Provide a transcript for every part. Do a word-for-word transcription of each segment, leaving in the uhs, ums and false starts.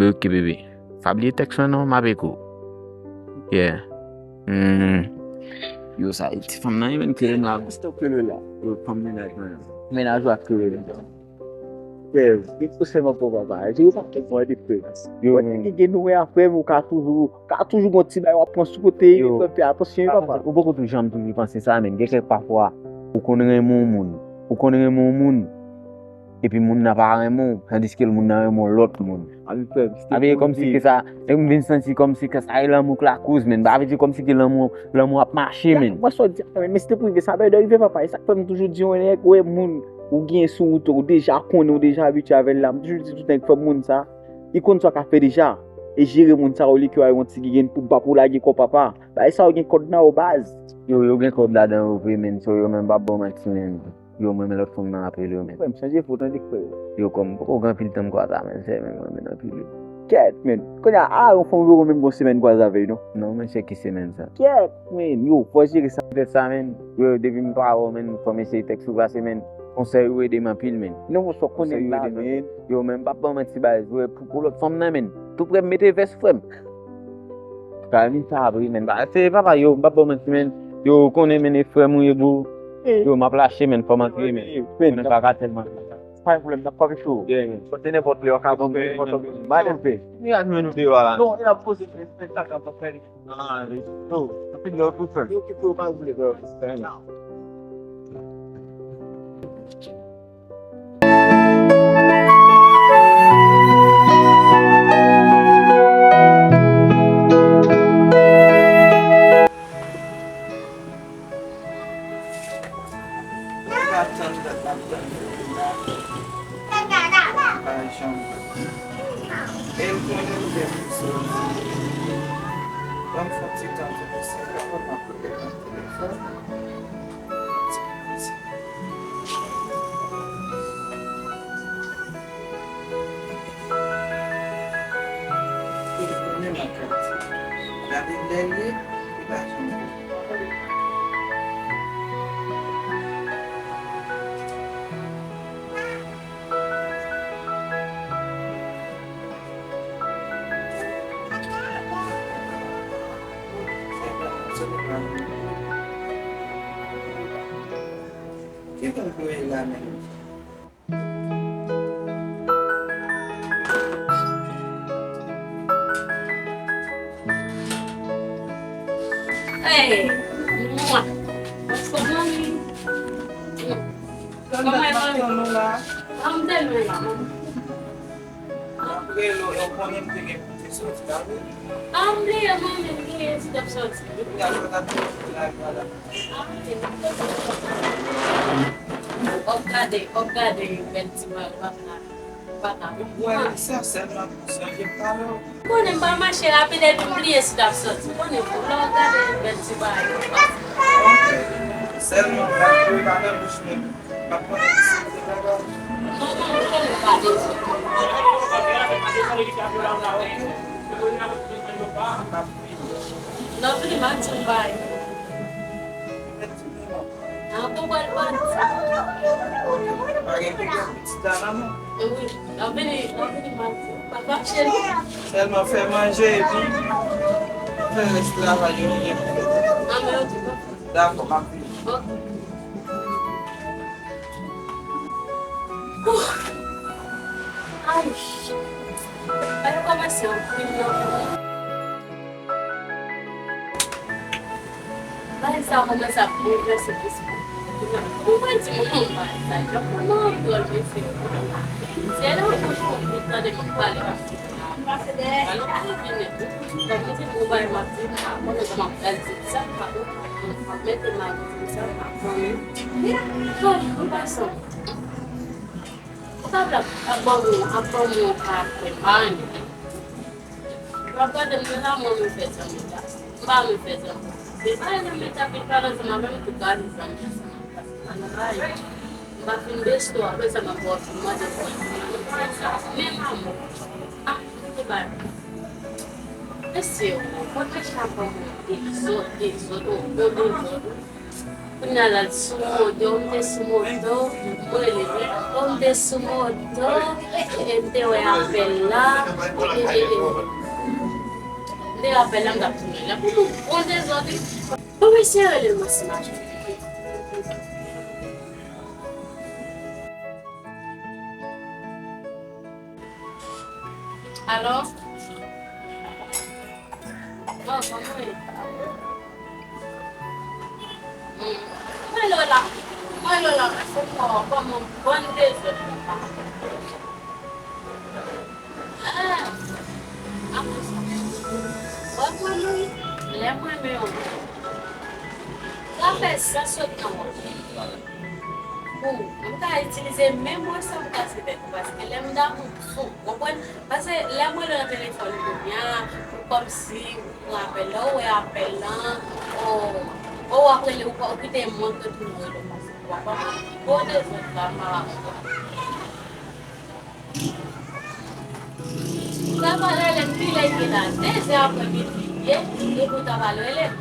Bebe, oke, bebe. Pa bliye tèks mwen non, m ap ekri w. Yeah. Hmm. Yo, sa e ti fanm nan, e menm ki renmen la. Mistè Pele la. Yo, fanm mennaj mwen. Mennaj ou ak Pele la. Frè, yo sèlman pou papa. Yo pa konprann de frè. Yo, men. Ki gen nou wè frè, ou ka toujou, ka toujou gon ti bagay w ap pran sou kote, yo, frè, fè atansyon, papa. Ou poko toujou janm toujou panse sa, men. Gen kèk pafwa, ou konn renmen yon moun. Ou konn renmen yon moun. Epi moun nan pa renmen w, tandiske moun nan renmen yon lòt moun. Abi, kòmsi ke sa, e m vin santi kòmsi ke sa e lanmou k lakoz, men. Sa vle di kòmsi ke lanmou, lanmou ap mache, men. Mwen sa w di, men, men se te prive, sa pa dwe rive, papa. E sa k fè m toujou di yon nèg, wè moun, ou gen sou wout, ou deja konnen, ou deja abitye avè l la. M toujou di tout nèg, fò moun sa, li konn sa w ka fè deja. E jere moun sa, olye ke w al yon ti gigèn pou bap ou lage kò, papa. Bagay sa yo gen kòd nan yo, baz. Yo, yo gen kòd ladan yo vre, men. So, yo menm pa bon manti, men. Yo, mwen, men lòt fanm nan apel yo, men. Frè m, chanje fo, tande, frè. Yo, kòm poko gen anpil tan m kwaze a, men, sè, men, mwen, men, anpil, wi. Kèt, men. Kounye a, a, yon fanm yo menm gon semèn kwaze avè l, non? Non, men, se ki semèn sa? Kèt, men. Yo, fò jere sa. Petèt sa, men. Yo, depi m pa wè w, men, fò m eseye tèks ou pase, men. Konsèy ou ede m anpil, men. Non, men, sa w konnen la, men. Yo, men, m p ap ban w manti, baz. Yo, pou, pou lòt fanm nan, men. Tou prè m mete vès, frè m. Kalmi sa vre, men. Ba, se papa, yo, m p ap ba w manti, men. Yo, ou konnen, men, e frè m ou ye, bro. Yo, m ap lache, men, fò m antre, men. Men, pa ka tèlman. Pa gen pwoblèm, n ap pale sou. Yeah, yeah. Pote nenpòt lè, w ka ban m nenpòt lè. Ba l fè. Ni a jwenn nou deyò a la. Non, e ap poze, men, men, sa ka pa fè. Ah, yo, anpil love pou frè m. Yo, ki pou pa vle, bro. Mwen pa tann dat m ap tann pou vin la. Pa janm. E l konnen m gen pou soti. Ban m fè yon ti tan tou pou se kapab m ap rele nan telefòn. Li konnen m ap pati. Gade lè l ye, li pa janm vini. Ki moun voye la menm? Hey, mwa. What's going on? Kòman e, manmi? Kòman w ye, manmi? Ann, m te lwen la, manmi. Apre, ou konnen m te gen pou m te soti la, wi. Ah, m bliye, manmi, m bliye, ti t ap soti. Depi yè, sa t ap soti la, vwala. Òk gade, òk gade, bèl ti bagay, papa, papa. Ou kwè sa sèlman pou sonje pale w? Konnen m pa mache rapid epi m bliye si t ap sòti. Konnen pou lè w gade bèl ti bagay yo pase. Sèlman pa, pa nan bouch mwen. M ap konnen ki se te bagay. Non, non, m konnen w pa bezwen. Lè w vini, m ap di w bagay. An, pou bwè l bandi. Pa gen pwoblèm, pitit la nan men. E wi, lè w vini, lè w vini, m ap di w. Papa cheri. Sèlman fè manje epi fè rès travay yo ki gen pou fèt. An, men oke, papa. Dakò, m ap vini. Oke. Ouh. Ay. Ay, yo kòmanse anpil nan. Bagay sa kòmanse ap boulvèse lespri m. Ou pa di m yon bagay sa, jan kòman dwòl mesye yo. Se lè ou bouch konpli tande m ap pale m ap di, alò pou vini. Lè m di m yon bagay m ap di, m pa konnen kòman m pral di l. Sa m pa konprann, m ap mete m ap di sa m pa konnen. Bon, an pasan, ou ka vle ap ban mwen, ap ban mwen yon karaktè, m pa renmen. W ap gade m nan la, mwen menm fè zanmi la. M pa renmen fè zanmi. Se pa renmen met apil pale ansanm avè m, tou gade zanmi ansanm avè m. Paske pa nan bagay. M pa fin besto, apre sa m ap wè w fin mande pou mwen. Men maman. Ah, se pa. Mesye, ou konn mechan ban mwen dezòd, dezòd, yon bon dezòd. Kounye a la, sou moto, m te sou moto, m rele li. Bon, m te sou moto, e, e, m te wè apèl la, e, e, e, e. M te wè apèl la, m t ap tounen la. Pou nou bon dezòd, wi. Bon, mesye rele m ansanm ak Alo? Bon, kòman w ye? Hmm. Mwen lò la. Mwen lò la, paske m wè w kòm yon bann dezòd. Ah, akonsa. W ap wè mwen, lè mwen renmen yon moun, sa fè sans yo t nan wòl. Pou m ka itilize menm mo sa m kase tèt ou, paske lè m damou m fou, w konprann? Paske lè m rele w nan telefòn kounye a, ou kòmsi ou pran apèl la, ou wè apèl lan, ou, ou ap rele, ou pa, ou kite m mwen k retoune rele w, paske w ap ban m gwo dezòd la pa rapò. Ou ta pral rele m kilè l ye la? De zè aprè midi l ye, epi ou ta pral rele m?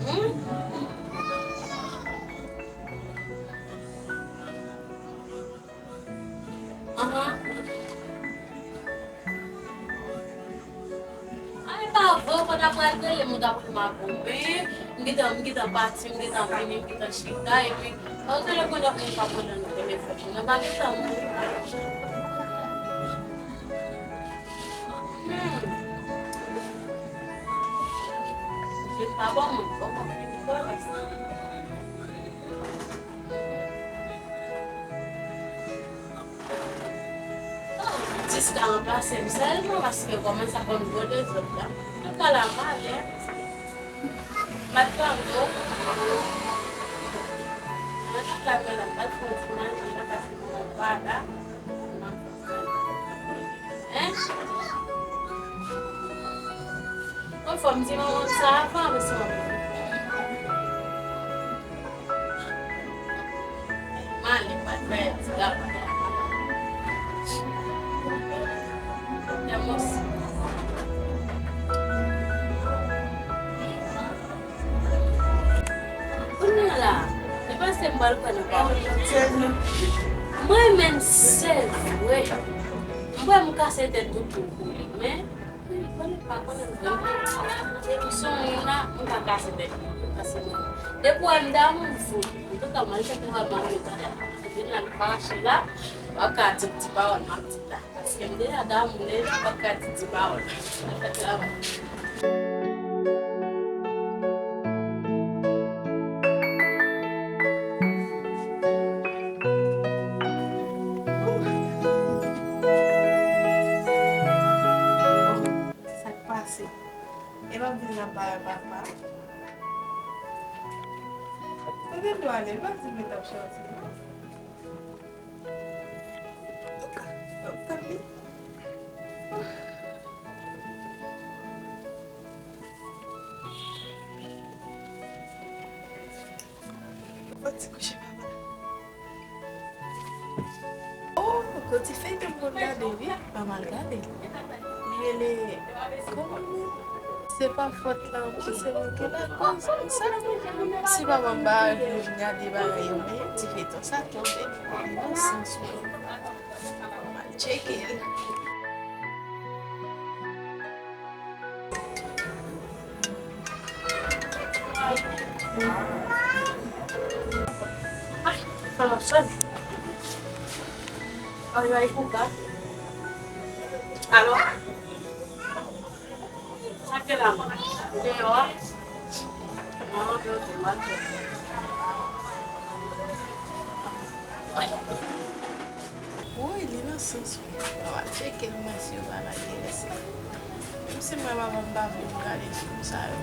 Hmm? Anhan. Ay, pa vre, ou pa ta pral rele m, ou ta pran m a goumen. M gentan, m gentan pati, m gentan vini, m gentan chita, epi, ou te le konn ap moun pa konn nan telefòn. Nan pa gentan moun. Hmm. Se pa bon moun, bon moun. Dis ka ranplase m sèlman paske kòmanse ap ban m gwo dezòd la. Tout ka la m alèz. M ap tann ou. Mwen tout la mwen la, m pral fè yon ti manje la paske mwen pa la. Hein? Bon, fò m di manman sa avan, men se manman. Mwen ale, m al fè ti gaba. Tèmòs. Kounye a la, li panse m pral kwè nan pawòl li. Mwen menm, se vre. M kwè m kase tèt toutou pou li, men, konnen pa konnen vre. Depi son moun la, m pa kase tèt li, m kase moun. Depi w wè m damou, m fou. Antouka, m al chèche wè manmi talè. Vin la, m pa rache la, w ap ka di ti pawòl m ap di la. Paske m deja damou deja, m p ap ka di ti pawòl. Mwen fè travay. Sa k pase? E m ap di l nan pa wè papa. Kote m dwe ale? M ap di l mwen t ap chante, non? Antouka, m ap tann li. Yon ti kouche papa. Oh, gon ti feyton m konn gade, wi. Mama al gade. Li rele, kòman menm? Se pa fòt la, wi, se nou ki lakòz sa. Si papa m pa vle m gade bagay yo, men ti feyton sa tonbe nan sans mwen. M al tcheke l. Ay, sa m ap sone. Ay, ay, kouka. Alo? Sa ke la, deyò a? Manman, deyò, deyò a. Woy, li nan sans wi. Mwen al tcheke l, mwen si yo pa lage rès la. Menm si mwen papa m pa vle m gade fim sa yo.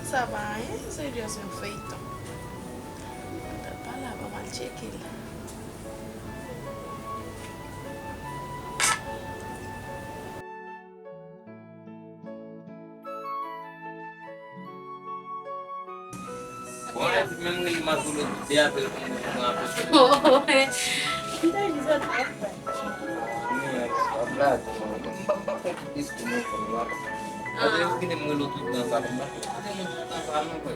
Sa pa anyen, se jis yon feyton. Mwen pa la, mwen al tcheke l. Bon, epi menm rele Marcelo, de apèl pou mwen, pou mwen apèl. M te di zòt pa fè. Wi, ap la, m pa, m pa fè tout espri mwen fè m la. Paske yo kite m rele w tout nan salon, m pa fè tout espri nan salon, frè.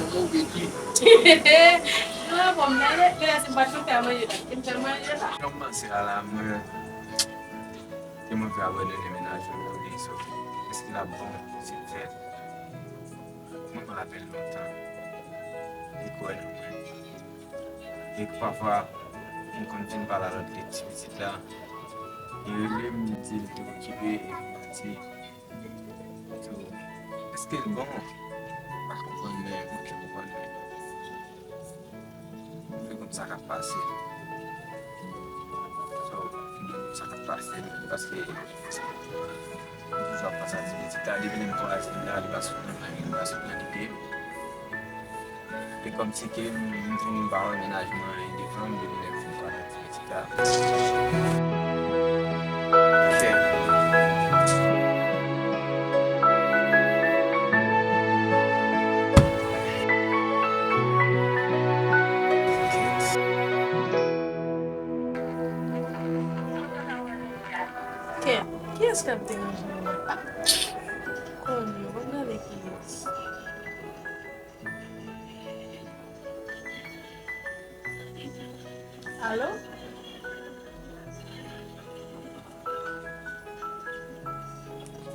nan move pye. Non, bon, men lè, lè se m pa t fè manje la. E m fè manje la. Kòmanse a la, mwen, te mwen vle abandone mennaj mwen pou li, so, èske l ap bon si m fè l? Mwen, mwen rapèl lontan, li kwè nan mwen. E pafwa, m konn fin pale a lòt ti pitit la. Li rele m, li di l te okipe, epi m di tou, èske l bon? M pa konprann, men mwen ki konprann, men m vle konn sa k ap pase. So, m vle konn sa k ap pase, men paske m toujou ap panse a ti pitit la, depi lè m kwaze l la, li pa sot nan, li pa sot nan lide m. E kòmsi ke m, m vin pa wè mennaj mwen anyen devan m, depi lè m fin kwaze l la. Ken, kiyès k ap deranje w la? Konn yo, ban m gade kiyès. Alo?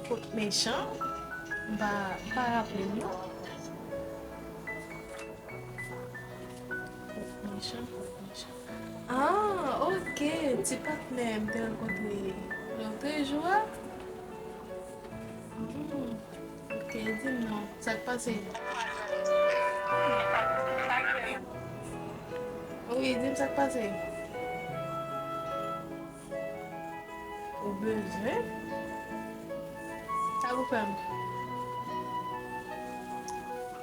Kot mechan? M pa, m pa raple m non. Kot mechan, kot mechan. Ah, ok, ti patnè m te rankontre lòtrejou a. Hmm. Ok, di m non, sa k pase? Wi, di m sa k pase. Ou bezwen? Sa pou fè m?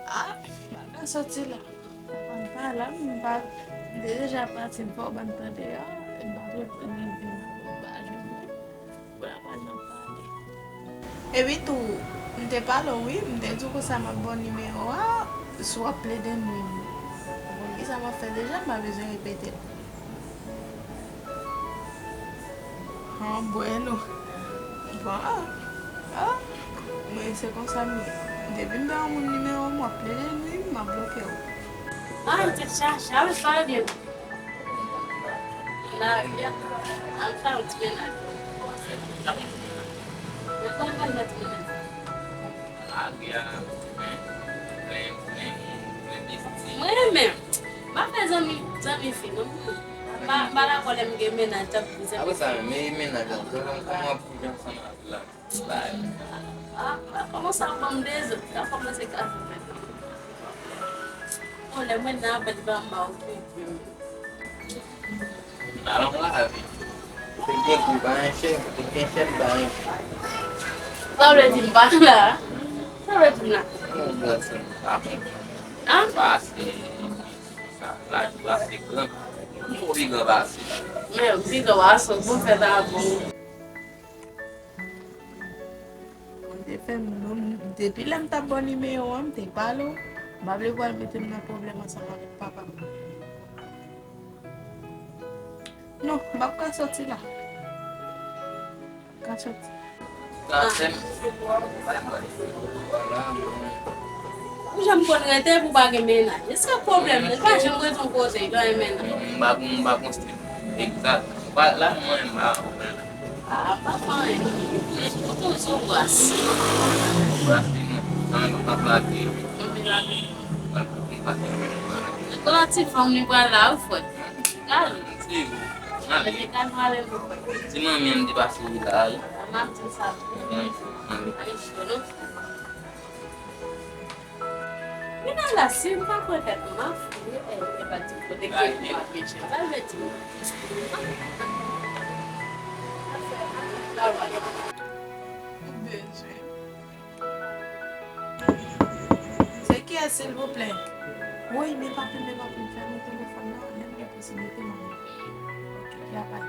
Ah, m pa ka soti la. M pa la, m pa, m te deja pati, m fè w ban tande a, m pa reponn li, m pa jwenn li. Pou la pa nan pale. Epi tou, m te pale w wi, m te di w konsa m ap ba w nimewo a, si w ap plede nwi m. Ou konn kisa m ap fè deja, m pa bezwen repete l. Ah, bueno. Bon, ah, ah. Mwen, se konsa m ye. Depi m ba yon moun nimewo m, w ap plede nwi m, m ap bloke w. Ah, tèt chaje, a wi, sa va byen. Lavi a, al fè yon ti mennaj. Mwen konn fè yon ti mennaj. Lavi a, plen, plen, plen, plen de ti. Mwen renmen. M pa fè zanmi, zanmi fi, non. M pa, m pa dakò lè m gen mennaj tankou zanmi fi. Apre sa, men mennaj la, kòman, kòman w ap viv ansanm avè l la? Bay. Ah, ah, kòmanse ap ban m dezòd, sa kòmanse ka fè m. Bon, lè mwen nan apèl, ban m ba w pi. Alon lavi. Ou te gen kou, pa yon chèf, ou te gen chèf, pa yon chèf. Sa vle di m pa la? Sa vle di m la? Yon granson, pa konprann. Ah? Pase, sa, laj ou ase gran. Ou pi gran pase. Men, pi gran pase, bon, fèt avè w. Ou te fè m, depi lè m t ap ba w nimewo a, m te pale w. M pa vle w al mete m nan pwoblèm ansanm avèk papa m. Non, m ap ka soti la. M ka soti. Sa, sè m. Vwala, mwen. Ou janm konn rete pou pa gen mennaj. E sa pwoblèm nan, li pa janm rete yon kote, li pa gen mennaj. M pa gon, m pa gon stil egzak. Ou pa la, mwen, m pa konprann. Ah, pa fè anyen. Ou toujou bras. Bras li non. Nan, nou pa plake. Anpil lage. Anpil lage. Kon ti fanm li pral la, wi, frè. Gade. Ti, gade. Gade, gade, gade, wi, frè. Ti manmi an, m te pase wi la, wi. M ap di sa. Wi. Ay, cho, non? Men nan la, si m pa kwè tèt mwen, m ap fouye, e, e pa di kote ke m ap meche. Sa vle di. Ou bezwen. Se kiyès, silvouplè? Woy, men papi, men papi, fèmen telefòn nan, lè m gen posiblite, m ap. Ok, y a pa.